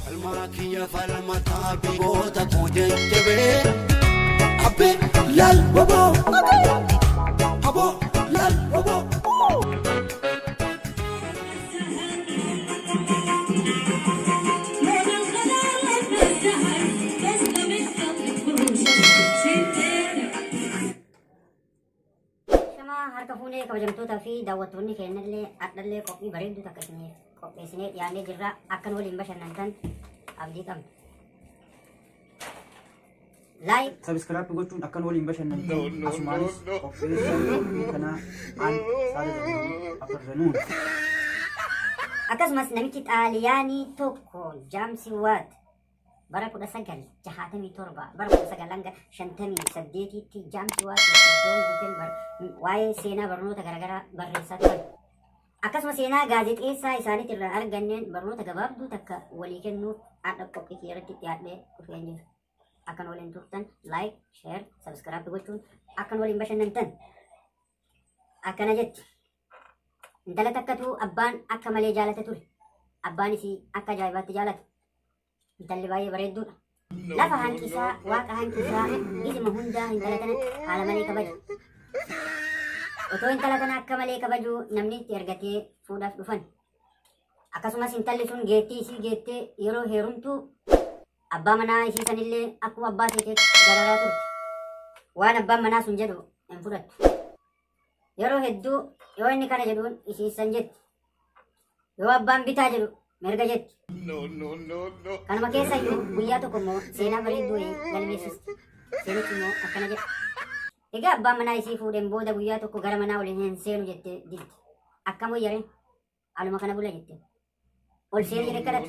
Falmaa kiyya falmataa biyyoota koo jajjabee. Abbee laal waboo. Aboo laal waboo. Shamaa harka fuunee kabajamtootaa fi daawwattoonni keenyallee hadhallee qophii bareedduu takka isiniif qopheessinee dhiyaannee jirra. Akka nu waliin bashannantan abdii qabna. Like, Subscribe gochuun akkan waliin bashannantan asumaanis qopheessan qophii kanaa an saala afurzanuun. Akkasumas namichi Xaaliyaanii tokko Jaamsi Waat bara 1967 bara 1958tti Jaamsi Waat Joon Guutenberg waa'ee seenaa barnoota garaagaraa barreessaa turan. Akkasuma seenaa gaazexeessaa isaaniitti irraa arganneen barnoota gabaabduu takka walii kennuuf haadha qophii kiyya irratti dhiyaadhee dhufeen jira. Akkan waliin turtan like, share, subscribe gochuun akkan waliin bashannantan. Akkana jetti. Intala takkatu abbaan akka malee jaalata ture. Abbaan isii akka ajaa'ibaatti jaalata. Intalli baay'ee bareedduudha. Lafa hanqisaa, waaqa hanqisaa, gizima hundaa intala tana haala malee kabaja. Otoo intala tana akka malee kabajuu namni itti ergatee fuudhaaf dhufan. Akkasumas intalli sun geettii isii geettee yeroo heerumtu abbaa manaa isii sanillee akkuma abbaa seeteetti dararaa turte. Waan abbaan manaa sun jedhu hin fudhattu. Yeroo hedduu yoo inni kana jedhuun isii san jetti. Yoo abbaan bitaa jedhu mirga jetti. Kanuma keessa iyyuu guyyaa tokko immoo seenaa bareedduu wayii galmeessisti. Seenichi immoo akkana jedha. Egaa abbaan manaa isii fuudheen booda guyyaa tokko gara manaa waliin hin seenu jettee didde. Akkam wayyare? Aluma kana bula jette. Ol seeni jedhee kadhate.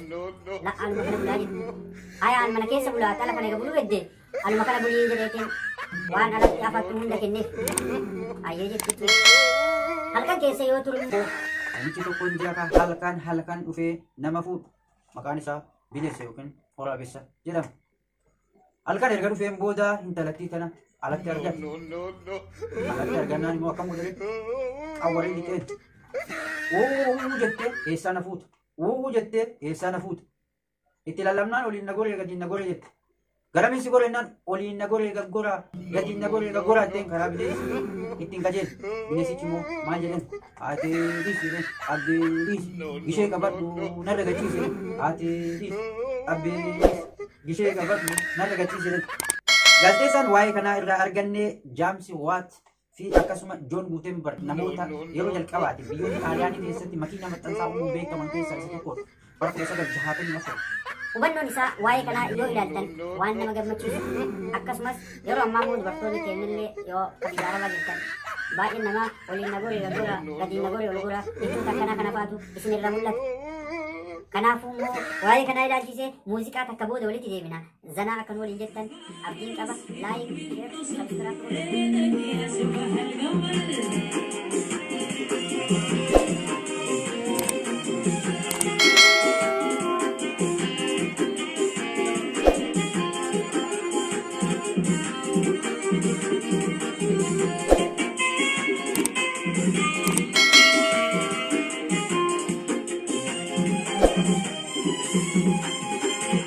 La aluma kana bulaa jette. Haya an mana keessa bulaa xala kana egaa buluu hedde. Aluma kana bulii jedheetiin waan alatti afattu hunda kenneef. Ayyee jetti. Halkan keessa yoo turu Namichi tokko hin jira halkan halkan dhufee nama fuudhu. Maqaan isaa bineensa yookiin waraabessa jedhama. Halkan erga dhufeen booda intalattii tana alatti argate. Alatti argannaan immoo akkam godhate? Qawwaree lixeen. Uuu jettee eessaa na fuuta? Uuu jettee eessaa na fuuta? Itti lallabnaan oliin na goree gadiin na goree jette. Garamiin si goree naan oliin na goree gaggoraa gadiin na goree gaggoraa jetteen karaa bineensi ittiin qajeele. Bineensichi immoo maal jedhan? Ati dhiisi jedhan. Abbee dhiisi. Gishee qabadhu narra gachiisi jedhan. Ati dhiisi. Abbee dhiisi. Gishee qabadhu narra gachiisi jedhan. Gaazexeessaan waa'ee kanaa irraa arganne Jaamsi Waat fi akkasuma Joon Guutenberg namoota yeroo jalqabaati biyyoota Xaaliyaanii keessatti makiina maxxansaa uumuun beekaman keessaa isa tokko bara 1964. Hubannoon isaa waa'ee kanaa yoo ilaaltan waan nama gammachiisu. Akkasumas yeroo ammaa immoo dubartoonni keenyallee yoo biyya arabaa jirtan baay'een namaa oliin na goree gaggora gadiin na goree ol gora jechoota akkanaa kana faatu isin irraa mul'ata. Kanaafuu immoo waa'ee kanaa ilaalchisee muuziqaa takka booda walitti deebina. Zanaa akka nu waliin jettan abdiin qaba. Like, share, subscribe godhaa.